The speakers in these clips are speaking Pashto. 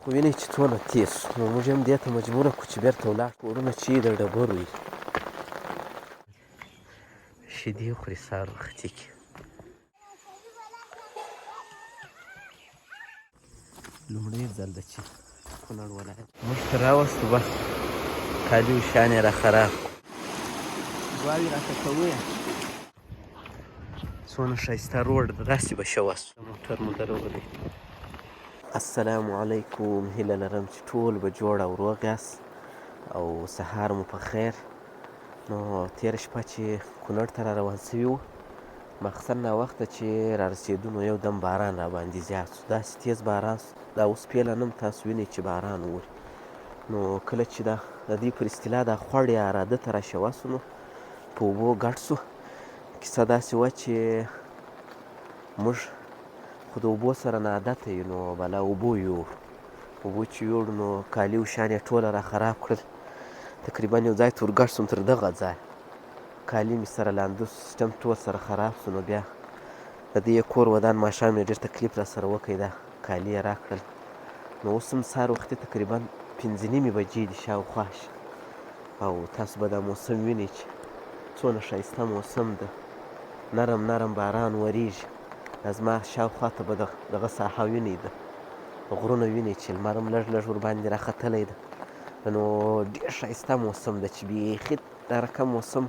خو وینئ چې څونه تېز شو، نو موږ هم دې ته مجبوره کړو چې بېرته ولاړ. کورونه چې د ډبرو وي، شیدې خوري سهار وختي کې. لومړی ځل ده چې کونړ ولایت موږ ته راوستو، بس کالي او شیان یې را خراب کړو. دعاوې راته کوئ. څونه ښایسته روډ ده، داسې به ښه وسو. موټر مو درولی. السلام علیکم، هیله لرم چې ټول به جوړ او روغ یاست او سهار مو په خیر. نو تېره شپه چې کونړ ته را روان سوي وو، ماخستن ناوخته چې را رسېدو نو یو دم باران را باندې زیات سو، داسې تېز باران سو. دا اوس فعلا هم تاسو وینئ چې باران اوري. نو کله چې دا د دوی پر اصطلاح دا خوړ یا راده ته راشوه سو، نو په اوبو ګډ سو. کیسه داسې وه چې موږ خو د اوبو سره ناعادته یو، نو بلا اوبو یوړو. اوبو چې یوړو نو کالي او شیان یې ټوله را خراب کړل. تقریبا یو ځای ته ورګډ سوم، تر دغه ځایه کالي مې سره لانده سو، سیستم ټول سره خراب سو. نو بیا د دې کور ودان ماښام یې ډېر تکلیف را سره وکړی، دا کالي یې راکړل. نو اوس هم سهار وختي تقریبا 5:30 بجې دي شاوخوا، او تاسو به دا موسم وینئ چې څونه ښایسته موسم ده. نرم نرم باران وریږي. دا زما شاوخوا ته به دغه ساحه وینئ، ده غرونه وینئ چې لمر هم لږ لږ ورباندې راختلی ده. نو ډېر ښایسته موسم ده چې بیخي دا رقم موسم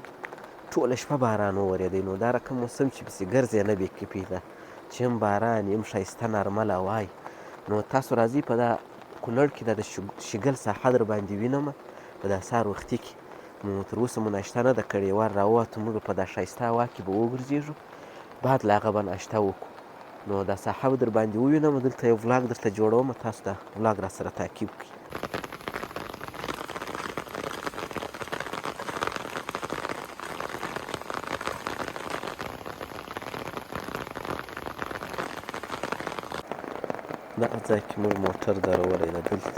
ټوله شپه باران وورېدی. نو دا رقم موسم چې پسې ګرځې نه بې کې پیدا چې هم باران هم ښایسته نرمه هوا. نو تاسو راځئ په دا کونړ کې دا د شګل ساحه در باندې وینم. په دا سهار وختي کې نو تر اوسه مو ناشته نه ده کړې، وار راووتو موږ په دا ښایسته هوا کې به وګرځېږو، بعد له هغه به ناشته وکړو. نو دا ساحه به در باندې ووینم، دلته یو ولاګ درته جوړوم، تاسو دا ولاګ را سره تعقیب کړئ. دغه ځای کې موږ موټر درولی ده دلته.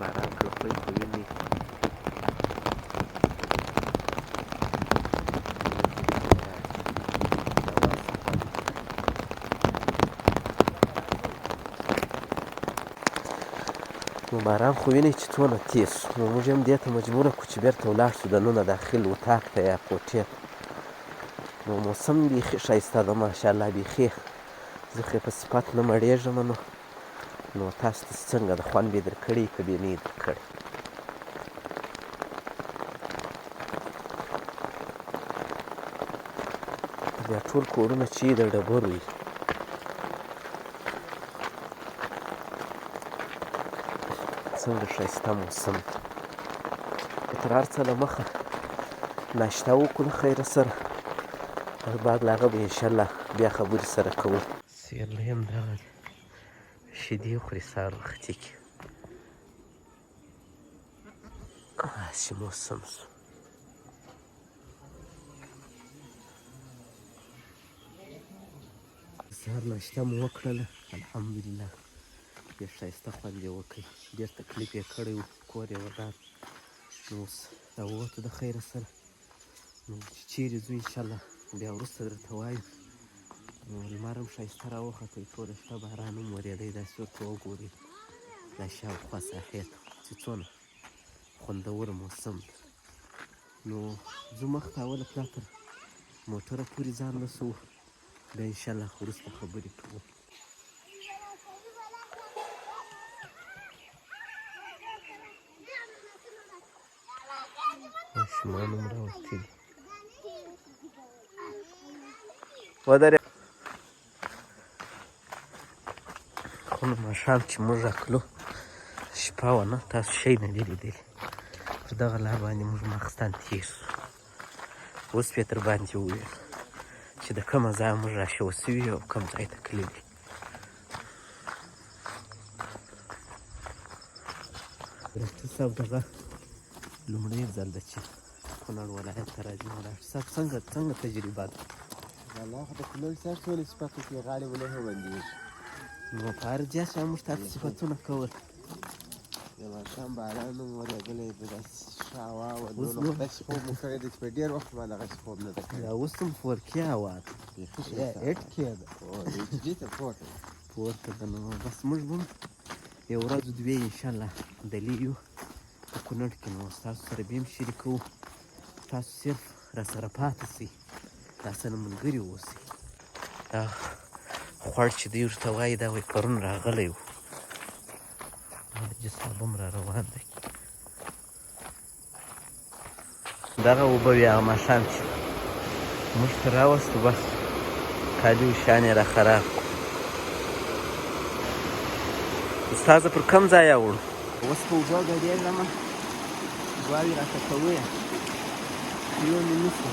باران کړپۍ خو ویني. نو باران خو وینئ چې څونه تېز سو، نو موږ هم دې ته مجبوره کړو چې بېرته ولاړ سو دننه داخل اتاق ته یا کوټې ته. نو موسم بیخي ښایسته ده ماشاءالله، بیخي زه خو یې په صفت نه مړېږم. نو تاسو ته څنګه د خوند به یې درکړی که به یې نه وي درکړی. بیا ټول کورونه چې د ډبرو وي. څنګه ښایسته موسم دی. تر هر څه له مخه ناشته وکړو له خیره سره، او بعد له هغه به انشاءالله بیا خبرې سره کوو. سیرلی هم دغه دی، شیدې خوري سهار وختي کې. هسې موسم سو. سهار ناشته مو وکړله الحمدلله، ډېر ښایسته خوند یې وکړ، ډېر تکلیف یې کړی و، کور یې ودان. نو اوس راووتو د خیره سره، نو چې چیرې ځو انشاءالله بیا وروسته درته وایو. نو لمر هم ښایسته راوختی، ټوله شپه باران هم ورېدی. داسې ورته وګورئ دا شاوخوا ساحې ته چې څونه خوندور موسم دی. نو ځو مخته، اوله پلا تر موټره پورې ځان رسوو، بیا انشاءالله وروسته خبرې کوو. ماشومان هم راوتي دي. ودرې. خو نو ماښام چې موږ راتلو شپه وه، نه تاسو شی نه دي لیدلي. پر دغه لار باندې موږ ماخستن تېر سو، اوس پې تر باندې وویل چې د کومه ځایه موږ راشوه سوي او کوم ځای ته تللي. ډاکټر صاحب دغه لومړی ځل ده چې کونړ ولایت ته راځي. نو ډاکټر صاحب څنګه څنګه تجربه ده؟ والله خو د کونړ صاحب ټولې صفاتو کې غاړې ونه هم بندېږي. نو په هر ځای سره موږ تاسو صفتونه کول. د ماښام باران هم ورېدلی دی، داسې ښه هوا وه. اوس نو داسې خوب مو کړی دی چې په ډېر وخت ما دغسې خوب نه دی کړی. دا اوس هم فورکې هوا ده. بیخي ښایسته. 8 کې ده. او ایچ ډي ته پورته ده. پورته ده. نو بس موږ به هم یو ورځ دوې انشاءالله دلې یو په کونړ کې، نو ستاسو سره به هم شریکوو. تاسو صرف را سره پاتې سئ، را سره ملګري اوسئ. دا خوړ چې دوی ورته وایي، دا وایي پرون راغلی و. حاجي صاحب هم را روان دی. دغه اوبه وې هغه ماښام چې موږ ته راوستو، بس کالي او شیان یې را خراب کړو. استاذه پر کوم ځای اوړو؟ اوس په اوبو ګډېږم، دعاوې راته کوئ، یو مې نیسي.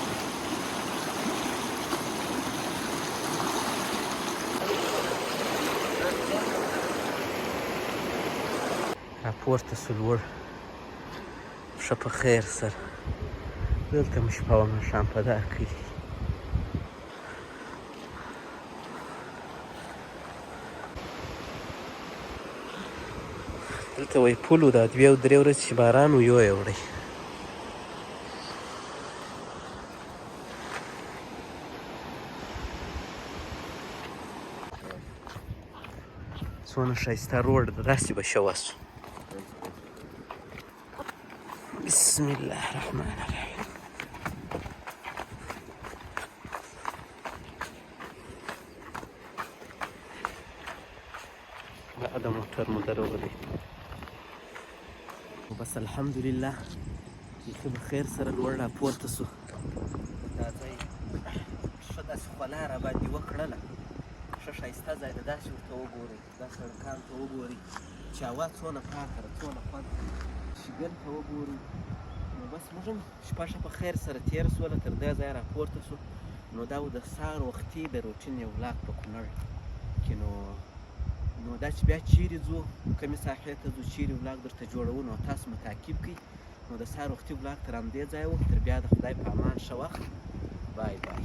راپورته سو لوړ، ښه په خیر سره. دلته مو شپه وه ماښام په دا کلي. دلته وایي پل و، دا دوې او درې ورځې چې باران و یو یې وړی. څونه ښایسته روډ ده، داسې به ښه وسو. بسم الله الرحمن الرحیم. دا د موټر مو درولی. بس الحمدلله بیخي په خیر سره لوړ راپورته سو. دا ځای ښه داسې خولا راباندې وکړله، ښه ښایسته ځای ده. داسې ورته وګورئ، دا سړکان ته وګورئ چې هوا څونه پاکه ده، څونه خوند کوي. شګل ته وګورئ. نو بس موږ هم شپه ښه په خیر سره تېره سوله، تر دې ځایه راپورته سو. نو دا و د سهار وختي د روټین یو ولاګ په کونړ کې. نو دا چې بیا چیرې ځو، کومې ساحې ته ځو، چیرې ولاګ درته جوړوو، نو تاسو مو تعقیب کړئ. نو د سهار وختي ولاګ تر همدې ځایه و. تر بیا د خدای په امان، ښه وخت، بای بای.